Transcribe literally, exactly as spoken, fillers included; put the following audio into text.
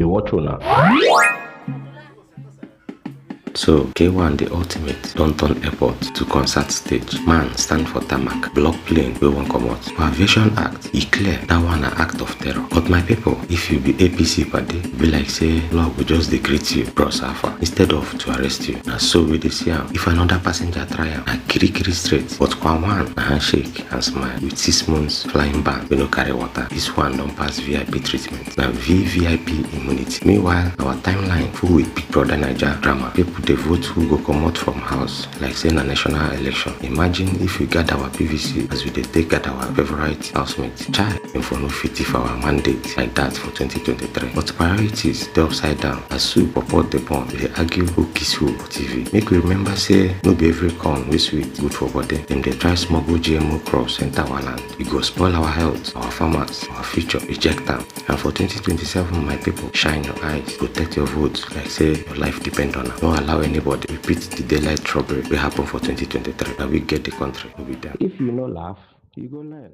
dey watch una. So K one, the ultimate, don turn airport to concert stage. Man stand for tarmac, block plane wey wan comot. For Aviation Act, e clear, that one na act of terror. But my people, if you be A P C padi, be like say law go just dey greet you, bros, how far? Instead of to arrest you. Na so we dey see am. If another passenger try am, na kirikiri straight. But Kwan one na handshake and smile with six months flying ban wey no carry water. This one don pass V I P treatment. Na V V I P immunity. Meanwhile, our timeline full with Big Brother Naija drama. People dey vote who go comot from house like say na national election. Imagine if we gather our P V C as we dey take gather our favorite housemate. Chai, dem for no fit thief our mandate like that for twenty twenty-three. But priorities dey upside down as soup purport dey burn. We dey argue who kiss who for T V. Make we remember say no be every corn wey sweet good for body. Dem dey try smuggle G M O crops enter our land. E go spoil our health, our farmers, our future. Reject am. And for twenty twenty-seven, my people, shine your eyes, protect your votes like say your life depend on am. No allow anybody repeat the daylight robbery wey happen for twenty twenty-three. Na we get the country, no be dem. If you no laugh, you go learn.